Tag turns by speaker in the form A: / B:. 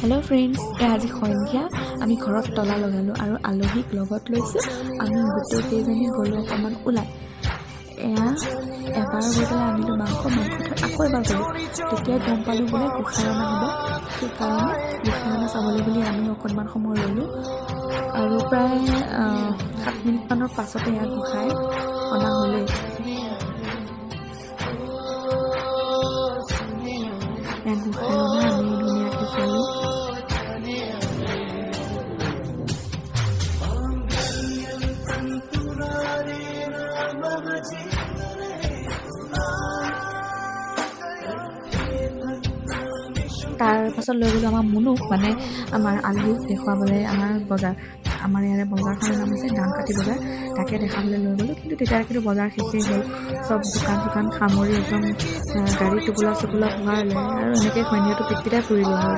A: Hello' friends, এয়া আজি সন্ধিয়া আমি ঘৰত তলা লগালোঁ আৰু আলহীক লগত লৈছোঁ। আমি গোটেইকেইজনী গ'লোঁ অকণমান ওলাই। এয়া এবাৰ গৈ পেলাই আনিলোঁ মাংস। মাংস থৈ আকৌ এবাৰ গ'লোঁ। তেতিয়া গম পালোঁ বোলে গোঁসাই অনা হ'ব। সেইকাৰণে গোঁসাই অনা চাবলৈ বুলি আমি অকণমান সময় ৰ'লোঁ আৰু প্ৰায় 7 মিনিটমানৰ পাছতে এয়া গোঁসাই অনা হ'লেই। এয়া গোঁসাই অনা আমি ধুনীয়াকৈ চালোঁ। তাৰপাছত লৈ গ'লোঁ আমাৰ মুনুক, মানে আমাৰ আলহীক দেখুৱাবলৈ আমাৰ বজাৰ। আমাৰ ইয়াৰে বজাৰখনৰ নাম হৈছে দাংকাটি বজাৰ। তাকে দেখাবলৈ লৈ গ'লোঁ। কিন্তু তেতিয়া কিন্তু বজাৰ শেষেই হ'ল। চব দোকান চোকান সামৰি একদম গাড়ী টোপোলা চোপোলা ভৰালে আৰু এনেকৈ সন্ধিয়াটো পিটপিটাই ফুৰিলোঁ আৰু।